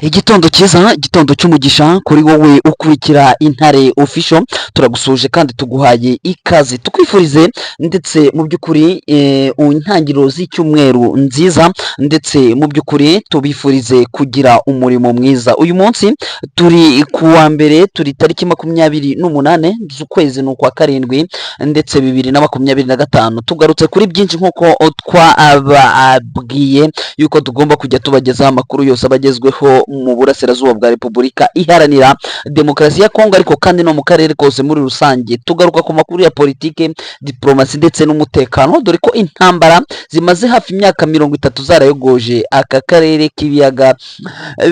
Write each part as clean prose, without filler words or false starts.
Igitondo cyiza, igitondo cy'umugisha kuri wowe ukurikira Intare Official. Turagusuje kandi tuguhaye ikaze, tukwifurize ndetse mu by'ukuri intangiriro z'icyumweru nziza, ndetse mu by'ukuri tubifurize kugira umurimo mwiza. Uyu munsi turi ku wa mbere, turi tariki 28 z'ukwezi ni ukwa karindwi, ndetse 2025. Tugarutse kuri byinshi nk'uko twababwiye yuko tugomba kujya tubagezaho amakuru yose aba agezweho mu burasirazuba bwa Repubulika Iharanira Demokarasi ya Kongo, ariko kandi no mu karere kose muri rusange. Tugaruka ku makuru ya politike, diplomasi ndetse n'umutekano, dore ko intambara zimaze hafi imyaka 30 zarayogoje aka karere k'ibiyaga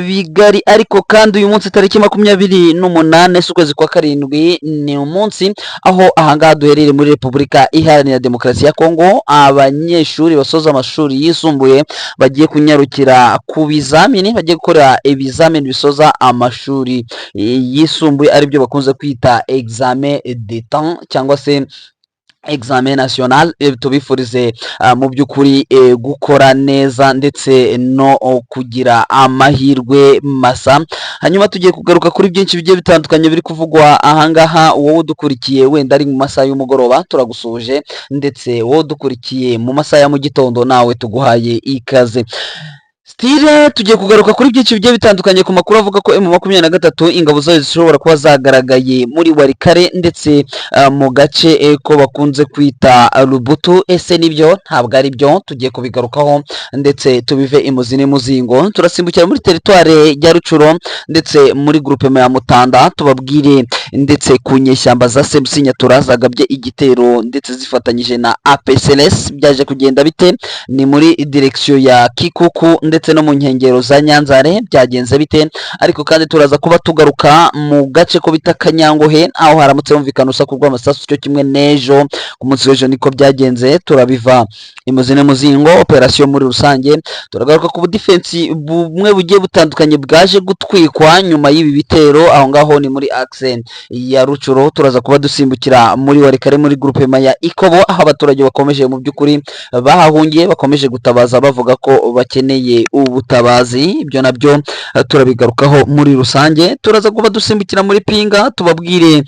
bigari. Ariko kandi uyu munsi tariki 28 z'ukwezi kwa karindwi ni umunsi aho ahangaha duherereye muri Repubulika Iharanira Demokarasi ya Kongo, abanyeshuri basoza amashuri yisumbuye bagiye kunyarukira ku bizamini, bagiye gukora ibizamini bisoza amashuri yisumbuye, aribyo bakunze kwita examen d'État cyangwa se examen national. Tubifurize mu by'ukuri gukora neza ndetse no kugira amahirwe masa. Hanyuma tugiye kugaruka kuri byinshi bigiye bitandukanye biri kuvugwa ahangaha. Wowe udukurikiye wenda ari mu masaha y'umugoroba, turagusuhuje, ndetse wowe udukurikiye mu masaha ya mu gitondo nawe tuguhaye ikaze. Stile tugiye kugaruka kuri byinshi bigiye bitandukanye, ku makuru avuga ko M23 ingabo zayo zishobora kuba zagaragaye muri Walikale ndetse mu gace ko bakunze kwita Lubutu. Ese nibyo? Ntabwo ari byo? Tugiye kubigarukaho ndetse tubive imuzi n'imuzingo. Turasimbukira muri teritware ya Rutshuru ndetse muri groupement ya Mutanda, tubabwire ndetse ku nyeshyamba za AFC Nyatura zagabye igitero ndetse zifatanyije na APCLS. Byaje kugenda bite? Ni muri direction ya Kikuku ndetse no mu nkengero za Nyanzare, byagenze bite? Ariko kandi turaza kuba tugaruka mu gace ko bita Kanyangohe, aho haramutse humvikana urusaku rw'amasasu, cyo kimwe n'ejo ku munsi w'ejo niko byagenze. Turabiva imuzi n'umuzingo operasiyo muri rusange. Turagaruka ku budifensi bumwe bugiye butandukanye bwaje gutwikwa nyuma y'ibi bitero, aho ngaho ni muri axe ya Rutshuru. Turaza kuba dusimbukira muri Walikale muri groupement ya Ikobo, aho abaturage bakomeje mu by'ukuri bahahungiye bakomeje gutabaza bavuga ko bakeneye ubutabazi. Ibyo nabyo turabigarukaho muri rusange. Turaza kuba dusimbukira muri Pinga, tubabwire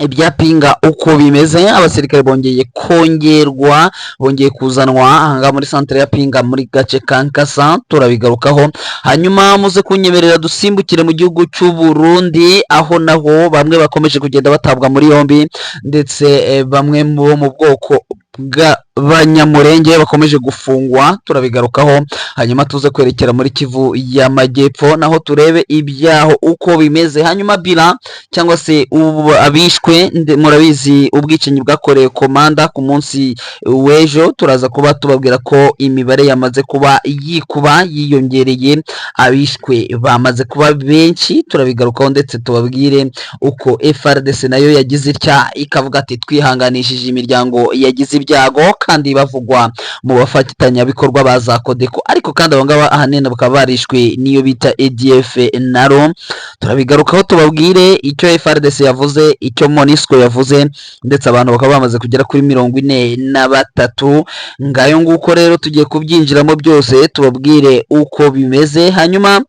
ibya Pinga uko bimeze. Abasirikare bongeye kongerwa, bongeye kuzanwa ahangaha muri santere ya Pinga muri gace ka Nkasa, turabigarukaho. Hanyuma muze kunyemerera dusimbukire mu gihugu cy'u Burundi, aho naho bamwe bakomeje kugenda batabwa muri yombi, ndetse bamwe bo mu bwoko bw'Abanyamurenge bakomeje gufungwa, turabigarukaho. Hanyuma tuze kwerekera muri Kivu y'Amajyepfo, naho turebe ibyaho uko bimeze. Hanyuma bila cyangwa se ubu abishwe, murabizi ubwicanyi bwakorewe Komanda ku munsi w'ejo, turaza kuba tubabwira ko imibare yamaze kuba yikuba, yiyongereye, abishwe bamaze kuba benshi, turabigarukaho, ndetse tubabwire uko FARDC nayo yagize itya ikavuga ati twihanganishije imiryango yagize ibyago, kandi bavugwa mu bafatanyabikorwa ba za CODECO, ariko kandi abo ngaba ahanini bakaba barishwe n'iyo bita ADF NALU. Turabigarukaho, tubabwire icyo FARDC yavuze, icyo MONUSCO yavuze, ndetse abantu bakaba bamaze kugera kuri 43. Ngayo nguko rero, tugiye kubyinjiramo byose, tubabwire uko bimeze. Hanyuma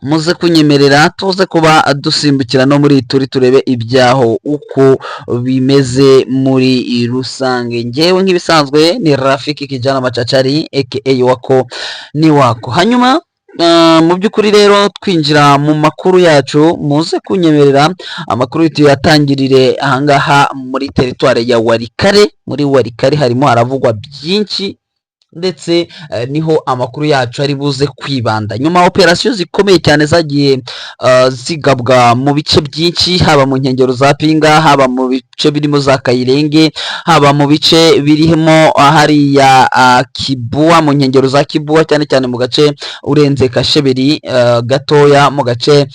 muze kunyemerera tuze kuba dusimbukira no muri turi turebe ibyaho uko bimeze muri rusange. Ngewe nk'ibisanzwe ni Rafiki Kijana Machachari aka wako ni wako. Hanyuma mu by'ukuri rero twinjira mu makuru yacu, muze kunyemerera amakuru tuyatangirire ahangaha muri teritware ya Walikale. Muri Walikale harimo haravugwa byinshi, ndetse niho amakuru yacu ari buze kwibanda nyuma operasiyo zikomeye cyane zagiye zigabwa mu bice byinshi, haba mu nkengero za Pinga, haba mu bice birimo za Kayirenge, haba mu bice birimo hariya Kibuwa, mu nkengero za Kibuwa, cyane cyane mu gace urenze Kasheberi gatoya, mu gace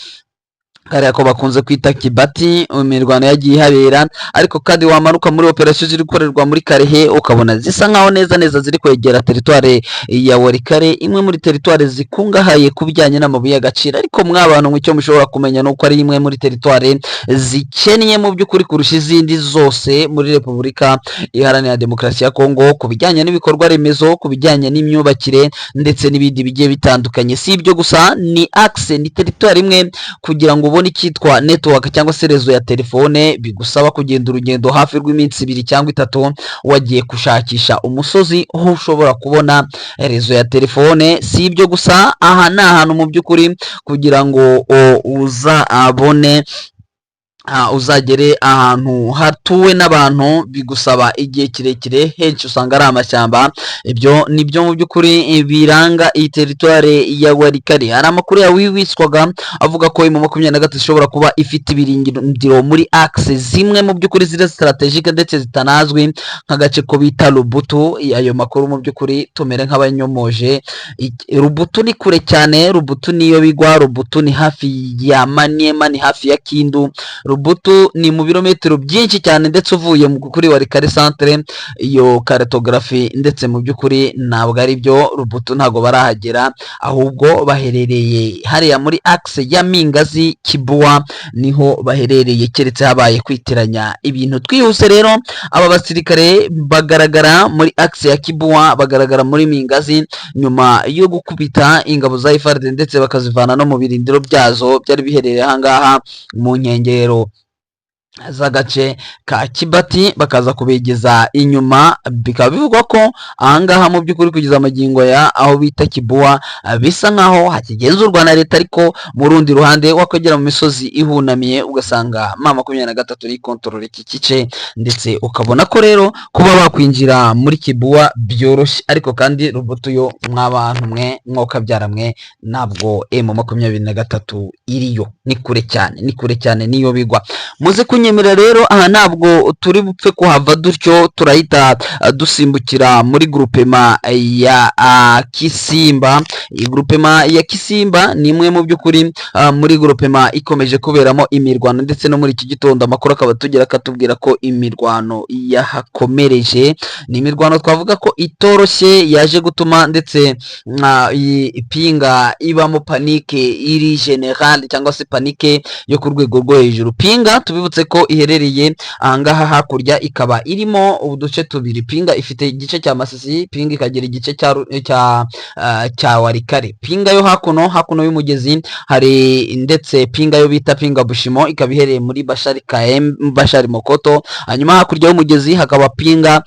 Kariya ko bakunze kwita Kibati, imirwano yagiye ihabera. Ariko kandi wamanuka muri operasiyo ziri gukorerwa muri Kalehe, ukabona zisa nkaho neza neza ziri kwegera teritware ya Walikale, imwe muri teritware zikungahaye ku bijyanye n'amabuye y'agaciro. Ariko mwabantu, icyo mushobora kumenya ni uko ari imwe muri teritware zikennye mu by'ukuri kurusha izindi zose muri Repubulika Iharanira Demokarasi ya Kongo, ku bijyanye n'ibikorwa remezo, ku bijyanye n'imyubakire ndetse n'ibindi bigiye bitandukanye. Si ibyo gusa, ni axe, ni teritwari imwe kugira ngo ubone icyitwa network cyangwa se réseau ya telefone bigusaba kugenda urugendo hafi rw'iminsi 2 cyangwa 3, wagiye gushakisha umusozi aho ushobora kubona réseau ya telefone. Si ibyo gusa, aha ni ahantu mu by'ukuri kugira ngo uzabone, uzagere ahantu hatuwe n'abantu bigusaba igihe kirekire. Henshi usanga ari amashyamba. Ibyo ni byo mu by'ukuri biranga iyi teritware ya Walikale. Hari amakuru yawiwiswaga avuga ko M23 ishobora kuba ifite ibirindiro muri axe zimwe mu by'ukuri ziri stratégique ndetse zitanazwi, nk'agace ko bita Lubutu. Ayo makuru mu by'ukuri tumere nk'abanyomoje. Lubutu ni kure cyane. Lubutu niyo bigwa. Lubutu ni hafi ya Maniema, ni hafi ya Kindu. Lubutu ni mu birometero byinshi cyane ndetse uvuye kuri Walikale centre. Iyo cartographie ndetse mu by'ukuri ntabwo ari byo. Lubutu ntabwo barahagera, ahubwo baherereye hariya muri axe ya Mingazi Kibua, niho baherereye, keretse habaye kwitiranya ibintu. Twihuse rero, aba basirikare bagaragara muri axe ya Kibua, bagaragara muri Mingazi nyuma yo gukubita ingabo za FARDC ndetse bakazivana no mu birindiro byazo byari biherereye ahangaha mu nkengero z'agace ka Kibati, bakaza kubegeza inyuma. Bikaba bivugwa ko ahangaha mu by'ukuri kugeza amagingo ya aho bita Kibua bisa nkaho hakigenzurwa na leta, ariko mu rundi ruhande wakwegera mu misozi ihunamiye ugasanga M23 iri kontorora iki gice, ndetse ukabona ko rero kuba bakwinjira muri Kibua byoroshye. Ariko kandi Lubutu yo, mw'abantu mwe, mwokabyara mwe, ntabwo M23 iriyo, ni kure cyane, ni kure cyane niyo bigwa. Muze kunyemerera rero, aha ntabwo turi bupfe kuhava dutyo. Turahita dusimbukira muri groupement ya Kisimba. Iyi groupement ya Kisimba ni imwe mu by'ukuri muri groupement ikomeje kuberamo imirwano, ndetse no muri iki gitondo amakuru akaba tugera akatubwira ko imirwano yahakomereje. Ni imirwano twavuga ko itoroshye, yaje gutuma ndetse iyi Pinga ibamo panique iri générale cyangwa se panique yo ku rwego rwo hejuru. Pinga, tubibutse ko iherereye ahangaha hakurya, ikaba irimo uduce tubiri. Pinga ifite igice cya Masisi, Pinga ikagira igice cya Walikale. Pinga yo hakuno, hakuno y'umugezi hari ndetse Pinga yo bita Pinga Bushimo, ikaba iherereye muri Bashari Kaem, Bashari Mokoto. Hanyuma hakurya y'umugezi hakaba Pinga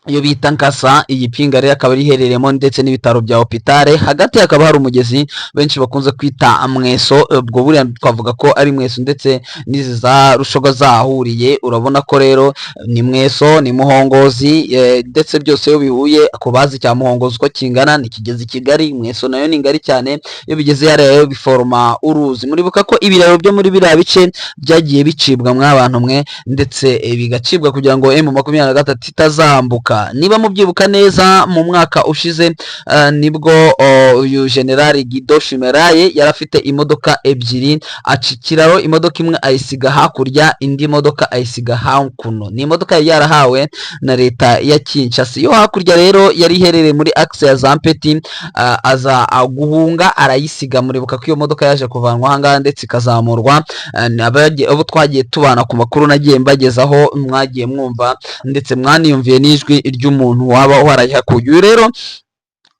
iyo bita Nkasa. Iyi Pinga rero akaba iherereyemo ndetse n'ibitaro bya hôpital. Hagati hakaba hari umugezi benshi bakunze kwita Mweso. Ubwo buriya twavuga ko ari Mweso ndetse n'izi za Rushoga zahahuriye. Urabona ko rero ni Mweso, ni Muhongozi, ndetse byose iyo bihuye, ku bazi cya Muhongozi uko kingana, ni kigezi kigari. Mweso nayo ni ngari cyane. Iyo bigeze hariya rero biforoma uruzi. Muribuka ko ibiraro byo muri biriya bice byagiye bicibwa, mw'abantu mwe, ndetse bigacibwa kugira ngo M23 itazambuka. Niba mubyibuka neza, mu mwaka ushize nibwo uyu generali Guido Shimeraye yari afite imodoka ebyiri, aca ikiraro, imodoka imwe ayisiga hakurya, indi modoka ayisiga hakuno. Ni imodoka yari yarahawe na leta ya Kinshasa. Iyo hakurya rero yari iherereye muri axe ya Zampeti, aza guhunga arayisiga. Muribuka ko iyo modoka yaje kuvanwa ahangaha ndetse ikazamurwa. Abo twagiye tubana ku makuru nagiye mbagezaho, mwagiye mwumva ndetse mwaniyumviye n'ijwi ry'umuntu waba warayihakuye. Uyu rero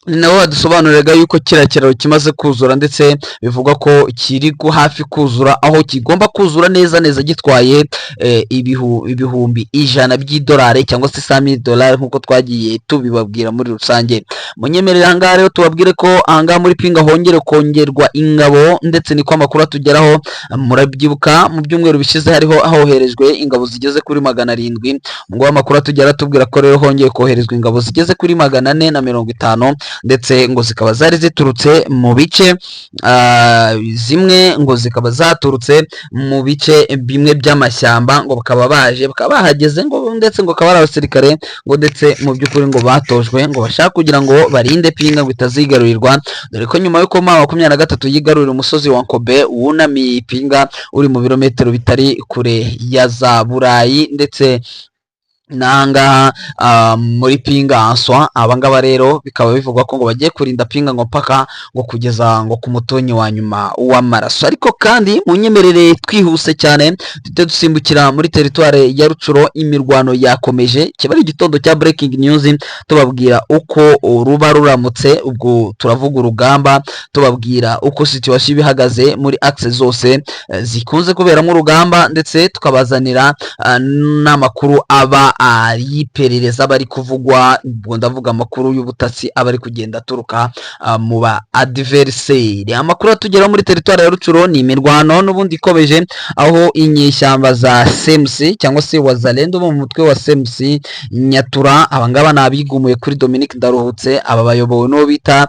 ni nabo badusobanuriraga yuko kiriya kiraro kimaze kuzura, ndetse bivugwa ko kiri hafi kuzura, aho kigomba kuzura neza neza gitwaye 100,000 by'idolari cyangwa se $100,000, nk'uko twagiye tubibabwira muri rusange. Munyemerere ahangaha rero tubabwire ko ahangaha muri Pinga hongere kongerwa ingabo, ndetse niko amakuru atugeraho. Murabyibuka mu byumweru bishize hariho hoherejwe ingabo zigeze kuri 700. Ngo amakuru atugera atubwira ko rero hongeye koherezwa ingabo zigeze kuri 450. Ndetse ngo zikaba zari ziturutse mu bice, zimwe ngo zikaba zaturutse mu bice bimwe by'amashyamba, ngo bakaba baje, bakaba bahageze, ngo ndetse ngo akaba ari abasirikare, ngo ndetse mu by'ukuri ngo batojwe, ngo bashaka kugira ngo barinde Pinga ngo itazigarurirwa, dore ko nyuma y'uko M23 yigarurira umusozi wa Nkobe wunamiye Pinga, uri mu birometero bitari kure ya za Burayi ndetse n'ahangaha muri Pinga answa. Abangaba rero bikaba bivugwa ko ngo bagiye kurinda Pinga ngo mpaka ngo kugeza ngo ku mutonyi wa nyuma w'amaraso. Ariko kandi munyemerere twihuse cyane duhite dusimbukira muri teritware ya Rutshuru. Imirwano yakomeje, kiba ari igitondo cya breaking news, tubabwira uko ruba ruramutse. Ubwo turavuga urugamba, tubabwira uko situation iba ihagaze muri axe zose zikunze kuberamo urugamba, ndetse tukabazanira n'amakuru aba y'iperereza aba ari kuvugwa. Ubwo ndavuga amakuru y'ubutasi aba ari kugenda aturuka mu ba adversaire. Amakuru atugeraho muri teritwari ya Rutshuru ni imirwano n'ubundi ikomeje, aho inyeshyamba za CMC cyangwa se Wazalendo bo mu mutwe wa CMC Nyatura, abangaba ni abigumuye kuri Dominique Ndaruhutse, aba bayobowe n'uwo bita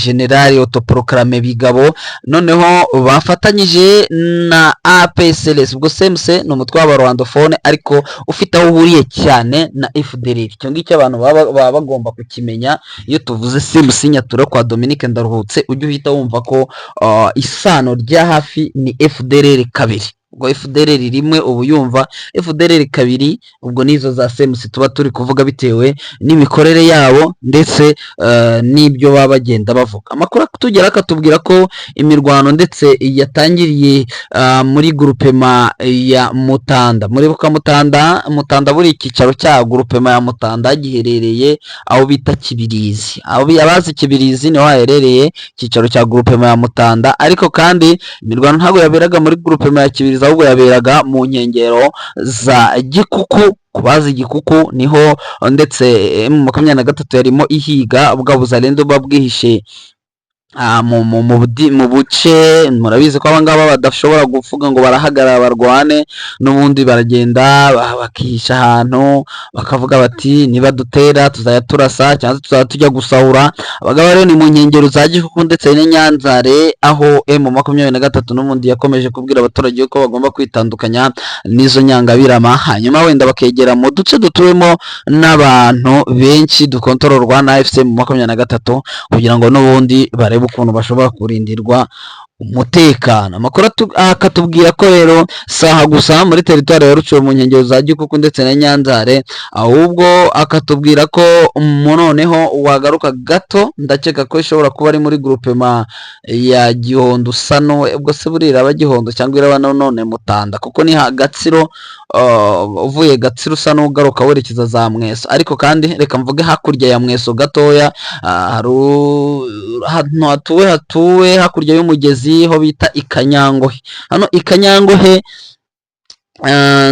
General autoproclamé Bigabo, noneho bafatanyije na APCLS. Ubwo CMC ni umutwe w'abarwandophone ariko ufite aho uhuriye cyane na FDLR. Icyo ngicyo abantu baba bagomba kukimenya. Iyo tuvuze CMC Nyatura kwa Dominique Ndaruhutse, ujye uhita wumva ko isano rya hafi ni FDLR kabiri. Ubwo FDLR rimwe ubu yumva FDLR kabiri, ubwo nizo za CMC tuba turi kuvuga bitewe n'imikorere yabo ndetse n'ibyo baba bagenda bavuga. Amakuru atugera akatubwira ko imirwano ndetse yatangiriye muri groupement ya Mutanda. Muribuka Mutanda? Mutanda buri icyicaro cya groupement ya Mutanda giherereye aho bita Kibirizi. Aho abazi Kibirizi niho haherereye icyicaro cya groupement ya Mutanda. Ariko kandi imirwano ntabwo yaberaga muri groupement ya Kibirizi, ahubwo yaberaga mu nkengero za Gikuku. Ku bazi Gikuku niho ndetse M23 yarimo ihiga bwa buzalendo buba bwihishe mu buce. Murabizi ko abangaba badashobora kuvuga ngo barahagarara barwane, n'ubundi baragenda bakihisha ahantu, bakavuga bati: "Niba dutera tuzajya turasa cyangwa se tuzajya tujya gusahura." Abangaba rero ni mu nkengero za Gikuku ndetse n'Inyanzare, aho M23 n'ubundi yakomeje kubwira abaturage ko bagomba kwitandukanya n'izo nyangabirama, hanyuma wenda bakegera mu duce dutuwemo n'abantu benshi dukontororwa na AFC M23, kugira ngo n'ubundi barebe ukuntu bashobora kurindirwa umutekano. Amakuru akatubwira ko rero saha gusa muri teritwari ya Rutshuru mu nkengero za Gikuku ndetse na Nyanzare, ahubwo akatubwira ko mu noneho wagaruka gato, ndakeka ko ishobora kuba ari muri groupement ya Gihondo usano. Ubwo se buriya iraba Gihondo cyangwa iraba none Mutanda? Kuko ni Gatsiro, uvuye Gatsiro usa n'ugaruka werekeza za Mweso. Ariko kandi reka mvuge hakurya ya Mweso gatoya, hari ahantu hatuwe hakurya y'umugezi ho bita Ikanyangohe. Hano Ikanyangohe,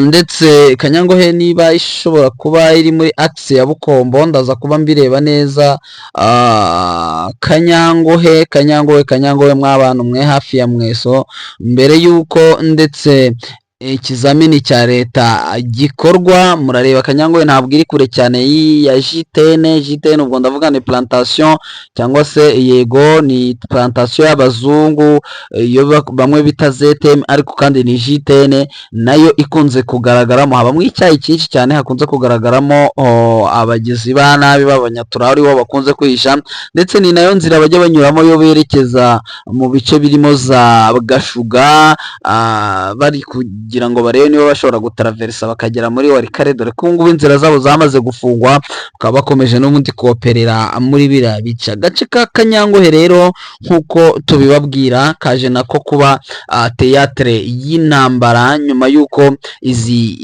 ndetse Kanyangohe niba ishobora kuba iri muri axe ya Bukombo, ndaza kuba mbireba neza. Kanyangohe, Kanyangohe, Kanyangohe, mw'abantu mwe, hafi ya Mweso, mbere y'uko ndetse ikizamini cya leta gikorwa. Murareba Kanyangohe ntabwo iri kure cyane ya JTN. JTN ubwo ndavuga ni plantation cyangwa se, yego, ni plantation y'abazungu, iyo bamwe bita ZTM, ariko kandi ni JTN nayo ikunze kugaragaramo, habamo icyayi cyinshi cyane, hakunze kugaragaramo abagizi ba nabi b'abanyatura, aribo bakunze kwihisha, ndetse ni nayo nzira bajya banyuramo yo berekeza mu bice birimo za Gashuga, bari kugira ngo barebe niba bashobora gutaraversa bakagera muri Walikale, dore ko ubu ngubu inzira zabo zamaze gufungwa, bakaba bakomeje n'ubundi koperera muri biriya bice. Agace ka Kanyangohe rero, nk'uko tubibabwira, kaje nako kuba théâtre y'intambara nyuma y'uko izi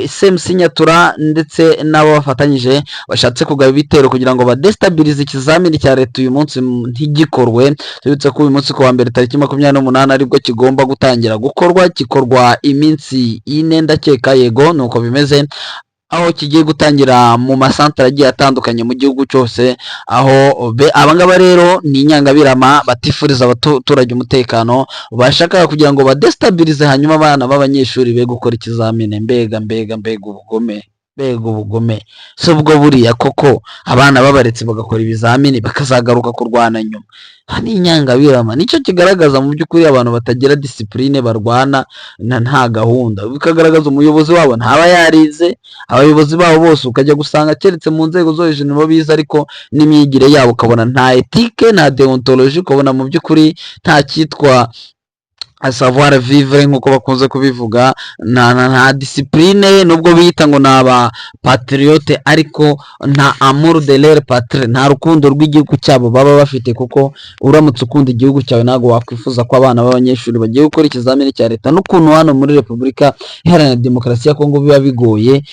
SMC Nyatura ndetse n'abo bafatanyije bashatse kugaba ibitero kugira ngo badestabilize ikizamini cya leta uyu munsi ntigikorwe. Tubibutse ko uyu munsi ku wa mbere tariki 28 aribwo kigomba gutangira gukorwa, gikorwa iminsi 4 ndakeka, yego nuko bimeze, aho kigiye gutangira mu masantere agiye atandukanye mu gihugu cyose. Aho abangaba rero ni inyangabirama batifuriza abaturage umutekano, bashakaga kugira ngo badestabilize hanyuma abana b'abanyeshuri be gukora ikizamini. Mbega mbega mbega ubugome! Mbega ubugome! Si ubwo buriya koko abana babaretse bagakora ibizamini, bakazagaruka kurwana nyuma? Aha ni inyangabirama. Nicyo kigaragaza mu by'ukuri abantu batagira discipline, barwana na nta gahunda. Bikagaragaza umuyobozi wabo ntaba yarize. Abayobozi babo bose ukajya gusanga, keretse mu nzego zo hejuru nibo bize, ariko n'imyigire yabo ukabona nta éthique, nta déontologie, ukabona mu by'ukuri nta cyitwa savoir vivre nk'uko bakunze kubivuga, nta discipline. Nubwo biyita ngo ni aba patriote, ariko nta amour de leur patrie, nta rukundo rw'igihugu cyabo baba bafite, kuko uramutse ukunda igihugu cyawe ntabwo wakwifuza ko abana b'abanyeshuri bagiye gukora ikizamini cya leta, n'ukuntu hano muri Repubulika Iharanira Demokarasi ya Kongo biba bigoye,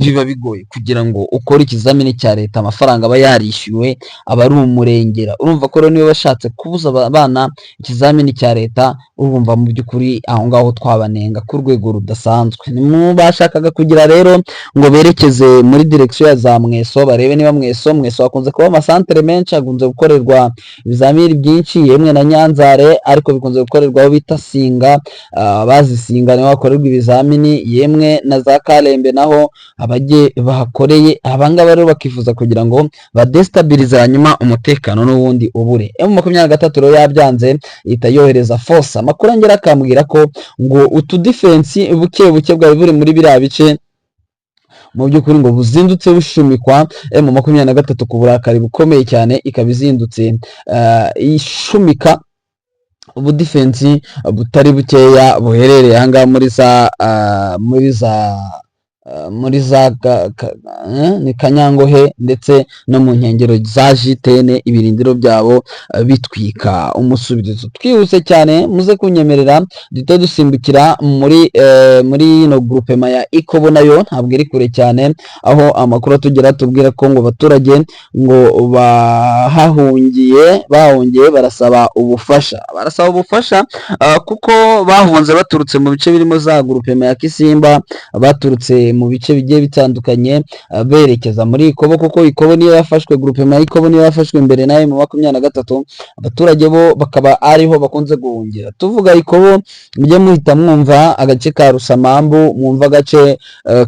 biba bigoye kugira ngo ukore ikizamini cya leta. Amafaranga aba yarishyuwe aba ari umurengera. Urumva ko rero niba bashatse kubuza abana ikizamini cya leta, urumva mu by'ukuri aho ngaho twabanenga ku rwego rudasanzwe. Ni bashakaga kugira rero ngo berekeze muri direction ya za Mweso, barebe niba Mweso hakunze kuba amasantere menshi, hakunze gukorerwa ibizamini byinshi, yemwe na Nyanzare, ariko bikunze gukorerwa aho bita Singa. Bazi Singa, niho hakorerwa ibizamini, yemwe na za Karembe naho abajye bahakoreye. Abangaba rero bakifuza kugira ngo badestabilize, hanyuma umutekano n'ubundi ubure. M23 rero yabyanze, ihita yohereza force. Amakuru angera akambwira ko ngo utu défense buke buke bwari buri muri biriya bice mu by'ukuri ngo buzindutse bushumikwa. M23 ku burakari bukomeye cyane ikaba izindutse ishumika ubu défense butari bukeya buherereye ahangaha muri za ni Kanyangohe ndetse no mu nkengero za Jitene, ibirindiro byabo bitwika umusubirizo. Twihuse cyane, muze kunyemerera duhite dusimbukira muri ino groupement ya Ikobo, nayo ntabwo iri kure cyane, aho amakuru atugera tubwira ko ngo abaturage ngo bahahungiye, bahungiye barasaba ubufasha, barasaba ubufasha kuko bahunze baturutse mu bice birimo za groupement ya Kisimba, baturutse mu bice bigiye bitandukanye, berekeza muri Ikobo, kuko Ikobo niyo yafashwe, groupement ya Ikobo niyo yafashwe mbere nayo mu 23. Abaturage bo bakaba ariho bakunze guhungira. Tuvuga Ikobo, mujye muhita mwumva agace ka Rusamambu, mwumva agace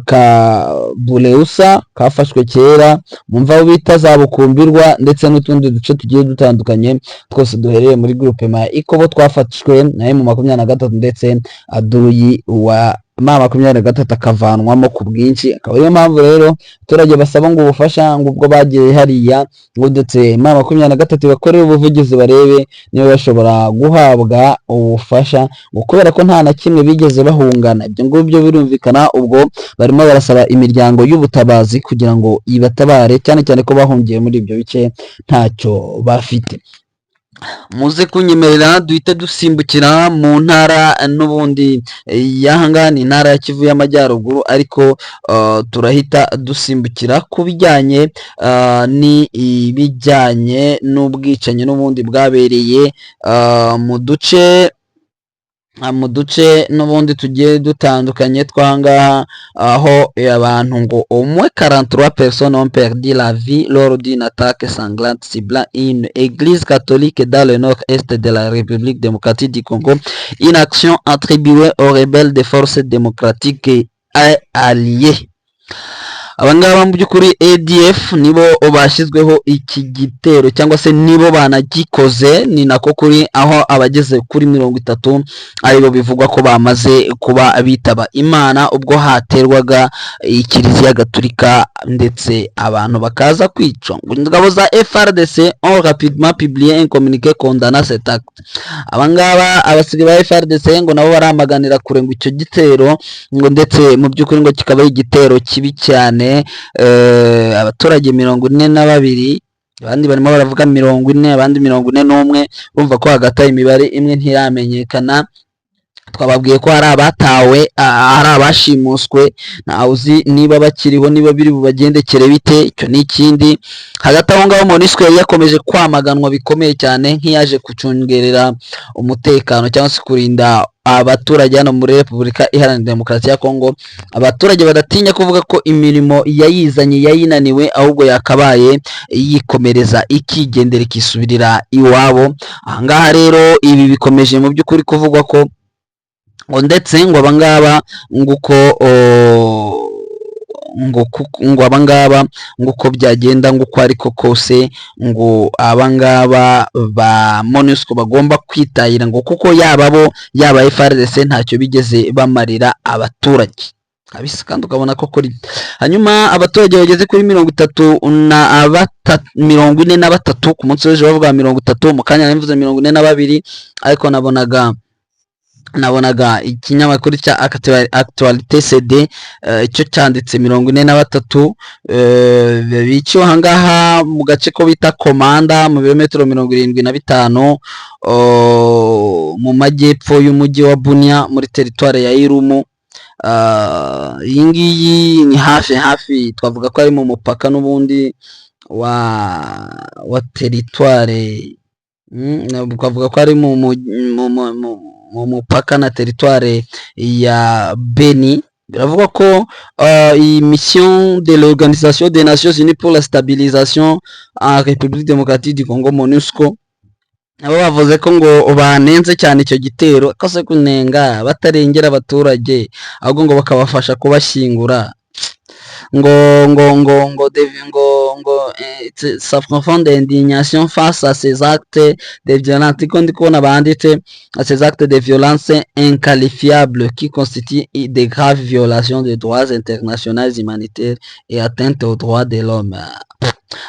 ka Bureusa kafashwe kera, mwumva aho bita za Bukumbirwa, ndetse n'utundi duce tugiye dutandukanye twose duherereye muri groupement ya Ikobo twafashwe na M23, ndetse aduyi wa M23 akavanwamo ku bwinshi. Akaba ariyo mpamvu rero abaturage basaba ngo ubufasha, ngo ubwo bagiye hariya, ngo ndetse M23 bakorere ubuvugizi, barebe niba bashobora guhabwa ubufasha, ngo kubera ko nta na kimwe bigeze bahungana. Ibyo ngibyo birumvikana, ubwo barimo barasaba imiryango y'ubutabazi kugira ngo ibatabare, cyane cyane ko bahungiye muri ibyo bice ntacyo bafite. Muze kunyemerera duhite dusimbukira mu ntara n'ubundi y'ahangaha, ni intara ya Kivu y'Amajyaruguru, ariko turahita dusimbukira ku bijyanye n'ibijyanye n'ubwicanyi n'ubundi bwabereye mu duce n'ubundi tugiye dutandukanye tw'ahangaha, aho abantu ngo au moins 43 personnes ont perdu la vie lors d'une attaque sanglante ciblant une église catholique dans le nord-est de la République démocratique du Congo, une action attribuée aux rebelles des Forces démocratiques et alliées. Abangaba mu by'ukuri ADF nibo bashyizweho iki gitero, cyangwa se nibo banagikoze. Ni nako kuri aho abageze kuri 30 aribo bivugwa ko bamaze kuba bitaba Imana ubwo haterwaga Kiliziya Gatulika, ndetse abantu bakaza kwicwa. Ngo ingabo za FARDC ont rapidement publié un communiqué condamnant cet acte. Abangaba abasigaye ba FARDC ngo nabo baramaganira kure ngo icyo gitero, ngo ndetse mu by'ukuri ngo kikaba ari igitero kibi cyane. Abaturage 42, abandi barimo baravuga 40, abandi 41, urumva ko hagati aho imibare imwe ntiramenyekana. Twababwiye ko hari abatawe, hari abashimuswe, ntawe uzi niba bakiriho, niba biri bubagendekere bite, icyo ni ikindi. Hagati aho ngaho MONUSCO yari yakomeje kwamaganwa bikomeye cyane nk'iyaje gucungerera umutekano cyangwa se kurinda abaturage hano muri Repubulika Iharanira Demokarasi ya Kongo. Abaturage badatinya kuvuga ko imirimo yayizanye yayinaniwe, ahubwo yakabaye yikomereza ikigendera, ikisubirira iwabo. Ahangaha rero ibi bikomeje mu by'ukuri kuvugwa ko ngo ndetse ngo abangaba ngo uko ngo abangaba, ngo uko byagenda, ngo uko ariko kose, ngo abangaba ba MONUSCO bagomba kwitahira, ngo kuko yaba bo, yaba FARDC, ntacyo bigeze bamarira abaturage kabisa. Kandi ukabona ko kuri hanyuma abaturage bageze kuri 33, 43. Ku munsi w'ejo bavuga 30, mu kanya mvuze 42, ariko nabonaga ikinyamakuru cya Actualité CD cyo cyanditse 43 biciwe ahangaha mu gace ko bita Komanda, mu birometero 75 mu majyepfo y'umujyi wa Bunia, muri teritwari ya Irumu. Iyi ngiyi ni hafi hafi, twavuga ko ari mu mupaka n'ubundi wa teritware, twavuga ko ari mu mupaka na teritware ya Beni. Biravuga ko iyi mission de l'Organisation des Nations Unies pour la stabilisation en République démocratique du Congo, MONUSCO, nabo bavuze ko ngo banenze cyane icyo gitero, ko se kunenga batarengera abaturage, ahubwo ngo bakabafasha kubashyingura, ngo sa profonde indignation face à ces actes de violence, ko ndi kubona banditse à ces actes de violence inqualifiables qui constituent des graves violations des droits internationaux humanitaires et atteinte aux droits de l'homme.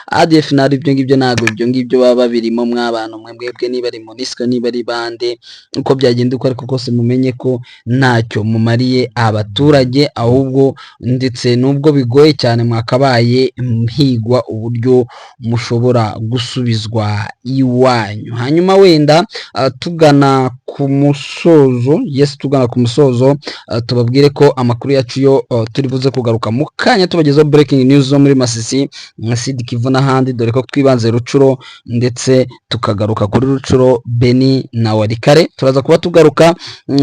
ADF nari ibyo ngibyo, ntabwo ibyo ngibyo baba babirimo. Mw'abantu mwe mwebwe, niba ari MONUSCO, niba ari bande, uko byagenda uko ariko kose, mumenye ko ntacyo mumariye abaturage, ahubwo ndetse nubwo bigoye cyane, mwakabaye higwa uburyo mushobora gusubizwa iwanyu. Hanyuma wenda tugana ku musozo, yes, tugana ku musozo, tubabwire ko amakuru yacu yo turi buze kugaruka mu kanya tubagezaho breaking news zo muri Masisi nka Sud Kivu n'ahandi, dore ko twibanze Rutshuru, ndetse tukagaruka kuri Rutshuru, Beni na Walikale. Turaza kuba tugaruka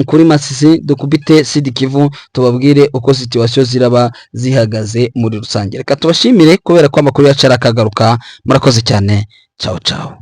kuri Masisi, dukubite Sud Kivu, tubabwire uko situation ziraba zihagaze muri rusange. Reka tubashimire kubera ko amakuru yacu arakagaruka. Murakoze cyane, ciao ciao.